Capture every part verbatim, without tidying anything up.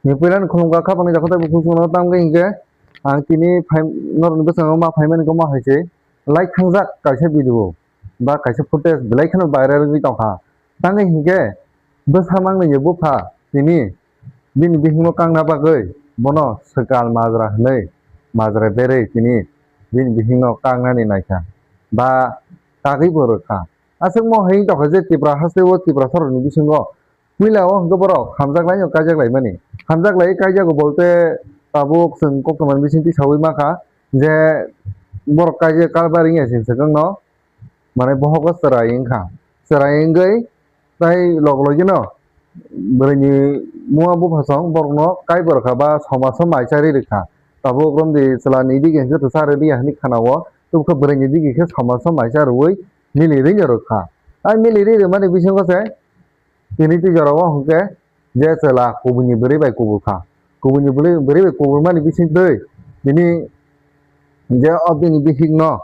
Ni puila ni khulumkha khapangni dakhotai bukhuk chwngno tamgwi hinkhe ang tini phai norokni bwskango ma phaimani wngkha ma hai se live thangjak kaisa video ba kaisa footage belai kheno viral wngwi tongkha. Tangwi hinkhe bwsa mangni ni bupha tini bini bihikno kangna bagwi bono swkal majra hwnwi majra berwi tini bini bihikno kangnani naikha ba kagwi bo rwkha. Aswkmo hai wng tongkha je Tripura hasteo Tiprasarokni bisingo puila o hwnkhe borok hamjaklaino kaijaklaimani. Hamjaklai kaijago bolte tabuk chwng koktwmani bisingtwi saui mankha je borok kaijak karbari wngya se swkangno, mane bohogo chwrai wngkha. Chwrai wngwi tai log logino bwrwini buma buphasong borokno kaibo rwkha ba somaso mai charwi rwkha. Tabuk romdi chwlani dige hwnkhe twsarwi liya hwnwi khanao, tubukhe bwrwini dige khe somaso mai charwi milirwino rwkha. A milirwi rwmani bisingo se tini twi jorao hwnkhe je chwla kubuni bwrwi bai kubulkha. Kubuni bwrwi bwrwi bai kubulmani bisingtwi tini je o bini bihikno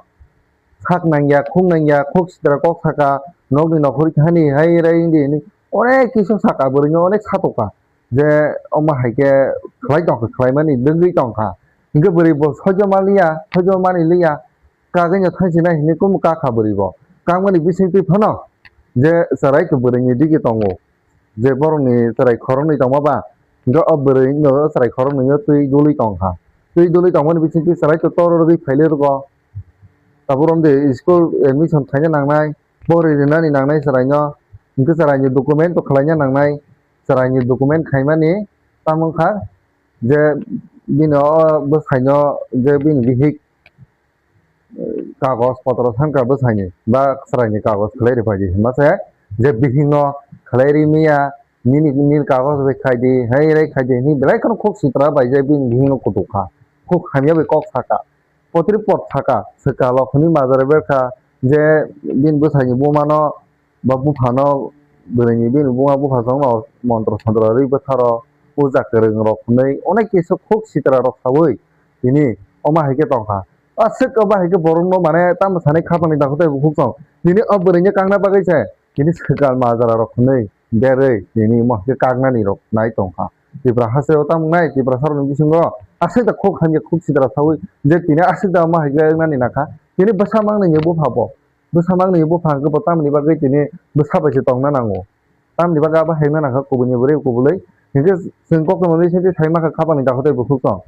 sak nangya, khuk nangya, khuk sitra kok saka, nokni nokhorwi thani hai rai wngdi hinwi onek kisu saka bwrwino onek satokha. Je omo hai khe khlai tongkha, khlaimani dwngwi tongkha. Hinkhe bwrwi bo soijo manliya, soijo manliya, kagwino thangsinai hinwi kum kakha bwrwi bo. Kakmani bisingtwi phano je chwrai khe bwrwini digi tongo. Je borokni chwrai khoroknwi tongma ba, hinkhe o bwrwino chwrai khoroknwino twi dulwi tongkha. Twi dulwi tongmani bisingtwi chwrai khe tororogwi phailwi rwgo. Tabuk romde school admission khaina nangnai, pori rwnani nangnai chwraino, hinkhe chwraini document bo khlaina nangnai, chwraini document khaimani tamo wngkha je bini o bwsaino je bini bihik kagoj potro thanka bwsaini ba chwraini kagoj khlai rwphaidi hwnba se je bihikno khlai rimya nini nini kagoj bai khaidi hai rai khaidi hinwi belai kheno khuk sitra bai je bini bihikno kutukha khuk hamya bai kok saka potri pot saka swkalo hwnwi majra berkha je bini bwsaini bumano ba buphano bwrwini bini buma buphasongno montro sontro rwi bwtharo puja kwrwng rok hwnwi onek kisa khuk sitra rok saui tini omo hai khe tongkha. Aswk omo hai khe borokno mane tamo sanai khapangni dakhotai bukhuk song tini o bwrwini kangna bagwi se tini swkal majra rok hwnwi berwi tini omo hai khe kaknani rok nai tongkha. Tripura hasteo tamo wngnai Tiprasarokni bisingo aswk da khuk hamya khuk sitra saui je tini aswk da omo hai khe wngnani nakha tini bwsa mangnini bupha bo. Bwsa mangni bupha hwnkhe bo tamni bagwi tini bwsa bai se tongna nango. Tamni bagwi abo hai wngna nangkha kubuni bwrwi kubulwi. Hinkhe chwng koktwma bai se sai mankha khapangni dakhotai bukhuk tong.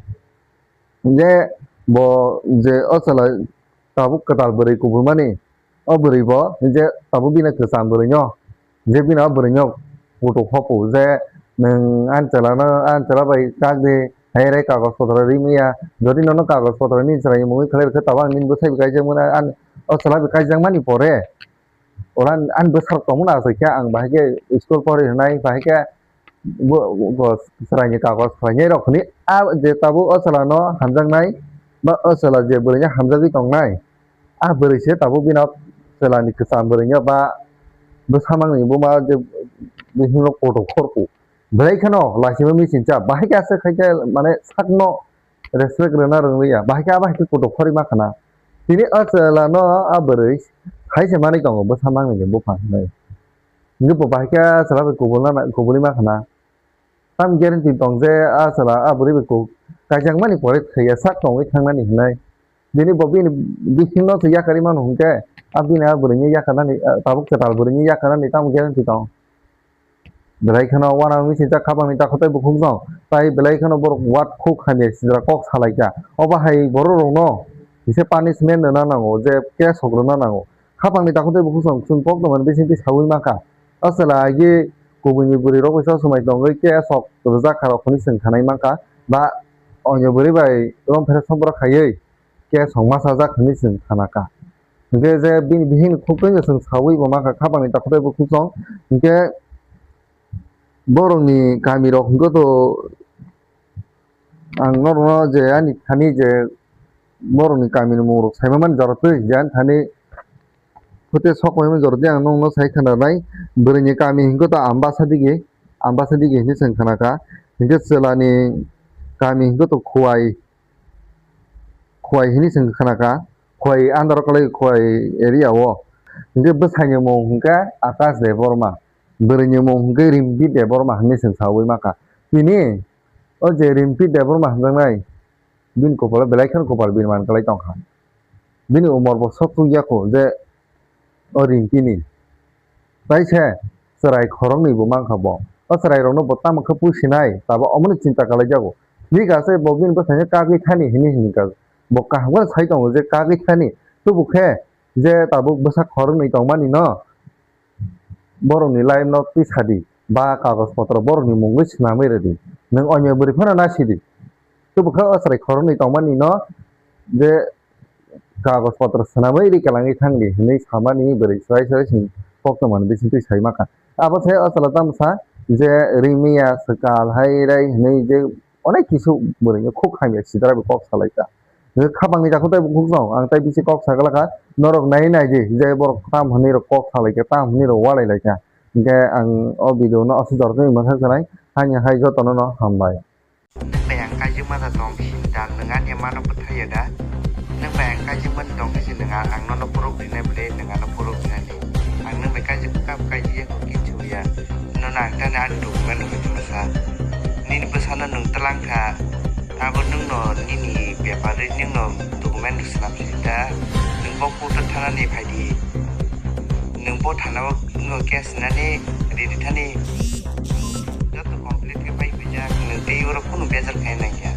Je bo je o chwla tabuk kwtal bwrwi kubulmani, o bwrwi bo je tabuk bini kwcham bwrwino je bini o bwrwino kutuk hopu je nwng ani chwlano, ani chwla bai kak di, hai rai kagoj potro ri manya. Jodi nono kagoj potro ni chwraini mungwi khlai rwkhe, tabuk ang nini bwsai bai kaijak mano, ani o chwla bai kaijakmani pore, oro ani, ani bwsarok tongmani achaikhe ang bahai khe school pori rwnai, bahai khe bo, bo chwraini kagoj khlainai rok hwnwi a je tabuk o chwlano hamjaknai ba o chwla je bwrwino hamjagwi tongnai, a bwrwi se tabuk bini chwlani kwcham bwrwino ba bwsa mangni buma je bihikno kotok khorku. Belai kheno laisima machine cha, bahai khe aswk khai khe mane sakno respect rwna rwngliya, bahai khe abo hai khe kotok khorwi ma khana. Tini o chwla no a bwrwi hai se manwi tongo bwsa mangni ni buphang hinwi. Hinwi bo bahai khe a chwla bai kubulna, kubulwi ma khana. Tam guarantee tong je a chwla a bwrwi bai kuk-, kaijakmani pore thwiya sak tongwi thangnani hinwi. Bini bo bini bihikno se yakarwi mano hwnkhe, a bini a bwrwini yakarnani, a tabuk kwtal bwrwini yakarnani tamo guarantee tong. Belai kheno uanang machine cha khapangni dakhotai bukhuk jong, tai belai kheno borok wat khuk hamya sitra kok salaikha. Obo hai borok rokno kisa punishment rwna nango, je case hok rwna nango. Khapangni dakhotai bukhuk jong chwng koktwmani bisingtwi saui mankha. O chwla agi kubuni bwrwi rok bai chosmai tongwi case hok rwjak kha rok hwnwi chwng khanai mankha. Ba onyo bwrwi bai romphre sompro khaiwi case hok machajak hwnwi chwng khanakha. Hinkhe je bini bihikni khuk twi chwng saui bo mankha khapangni dakhotai bukhuk jong. Hinkhe borokni kamirok hwnkhe to ang norokno je ani thani je borokni kamini mungrok saimamani jorotwi je ani thani hote sok paimani jorotwi ang nokno sai khwnanai. Bwrwini kami hwnkhe to Ambasa dige, Ambasa dige hinwi chwng khwnakha. Hinkhe chwlani kami hwnkhe to Khowai, Khowai hinwi chwng khwnakha. Khowai under o kwlai Khowai area o. Hinkhe bwsaini mung hwnkhe Akash Debbarma. Bwrwini mung hwnkhe Rimbi Debbarma hinwi chwng saui mankha. Tini O je Rimpi Debbarma hamjaknai, bini kopalo belai kheno kopal bini man kwlai tongkha. Bini umor bo sot wngya kho je o Rimpi ni. Tai se chwrai khoroknwi bo mankha bo. O chwrai rokno bo tamo khe pusinai, tabo omono chinta khlai jago. Bini kasa bo bini bwsai khe kagwi thani hinwi hinwi kha. Bo kaham khe sai tongo je kagwi thani. Tubu khe je tabuk bwsa khoroknwi tongmani no borokni life no twi sadi, ba kagoj potro borokni mungwi swnamwi rwdi. Nwng oinwi bwrwi phano nasidi. Tubu khe o chwrai khoroknwi tongmani no je kagoj potro swnamwi ri kwlangwi thangdi hinwi samani bwrwi chwrai chwrai chwng koktwmani bisingtwi sai mankha. Abo se o chwla tamo sa je rimya swkal hai rai hinwi je onek kisu bwrwi no khuk hamya sidra bo kok salaikha. Khabangni dakhu tei bukhuk song ang tei bisi kok saglakha, norok nai nai di je borok tam hwnwi rok kok salaikha, tam hwnwi rok walai laikha. Hinkhe ang o video no aswk joroknwi mwthang sanai, haini hai jotono no hambai. Nwng bai ang kaijwk masa tong sindal, nwng ani mano bwthai ya da? Nwng bai ang kaijwk mani tong khe se nwng ang nono proof rinai bwle, nwng ano proof rinani. Ang nwng bai kaijwk kap kaijwk ya kok kichu ya. Nono ang tani ani document rwgwi tongsa. Nini bwsano nwng twlang kha. Abo nwngno nini bepar ri nwngno document rw swnam sidi da. Nwng bo court o thanani phaidi. Nwng bo thana o nwng case nani ready thani. Joto complete khe pai phaijak, nwng tei oro kunu bejal khai nangya.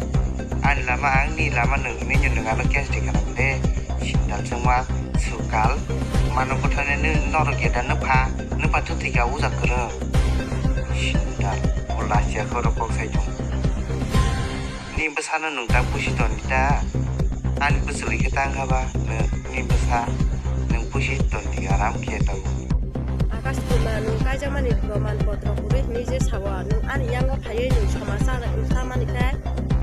Ani lama, angni lama nwng hinwi nwng ano case rikha nang de. Sindal chwngma swkal. Mano bwthani nw-, norok geda nw pha, nw pha thwk thwika uja kwrwng. Sindal, o lachiya khoro kok sai tong. Ni bwsano nwng ta pusi toni ta? Ani bwswlwi khe tang kha ba, nw-, ni bwsa nwng pusi toni aram khe tongo. Akash Kumar, nwng kaijakmani proman potro kwrwi hinwi je sao, nwng ani yango phaiwi nwng somajak wngkha mani khe,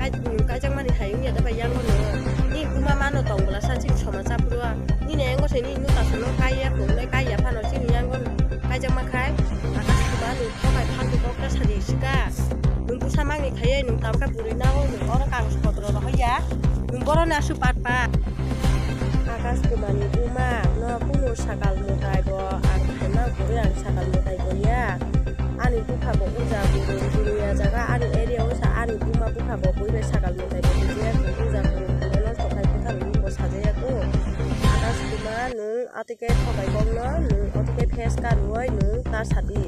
kai-, nwng kaijakmani hai wngya da bai yango nwng? Ni buma mano tong bwla sa chini somajak phuru a? Nini yango se nini nuka songno kaiya phungnai kaiya phano chini yango kaijakma khai. Akash Kumar, nwng thokai phantu kok ta sadi sika. Nwng bwsa mangni khaiwi nwng tamkhe bwrwi nago nwng oro kagoj potro rohorya. Nwng boroni aswk patpa. Akash Kumar ni buma no kunu sakal mwtai bo ang khaima kwrwi ang sakal mwtai bo ya. Ani bupha bo uja kwrwi kwrwi ya jaga ani area o sa ani buma bupha bo bui bai sakal mwtai bo kwrwi ya uja kwrwi kwrwi no sokai bwtharwi bo sajaya ko. Akash Kumar nwng atike thokai kok no nwng atike face ka rwoi nwng ta sadi.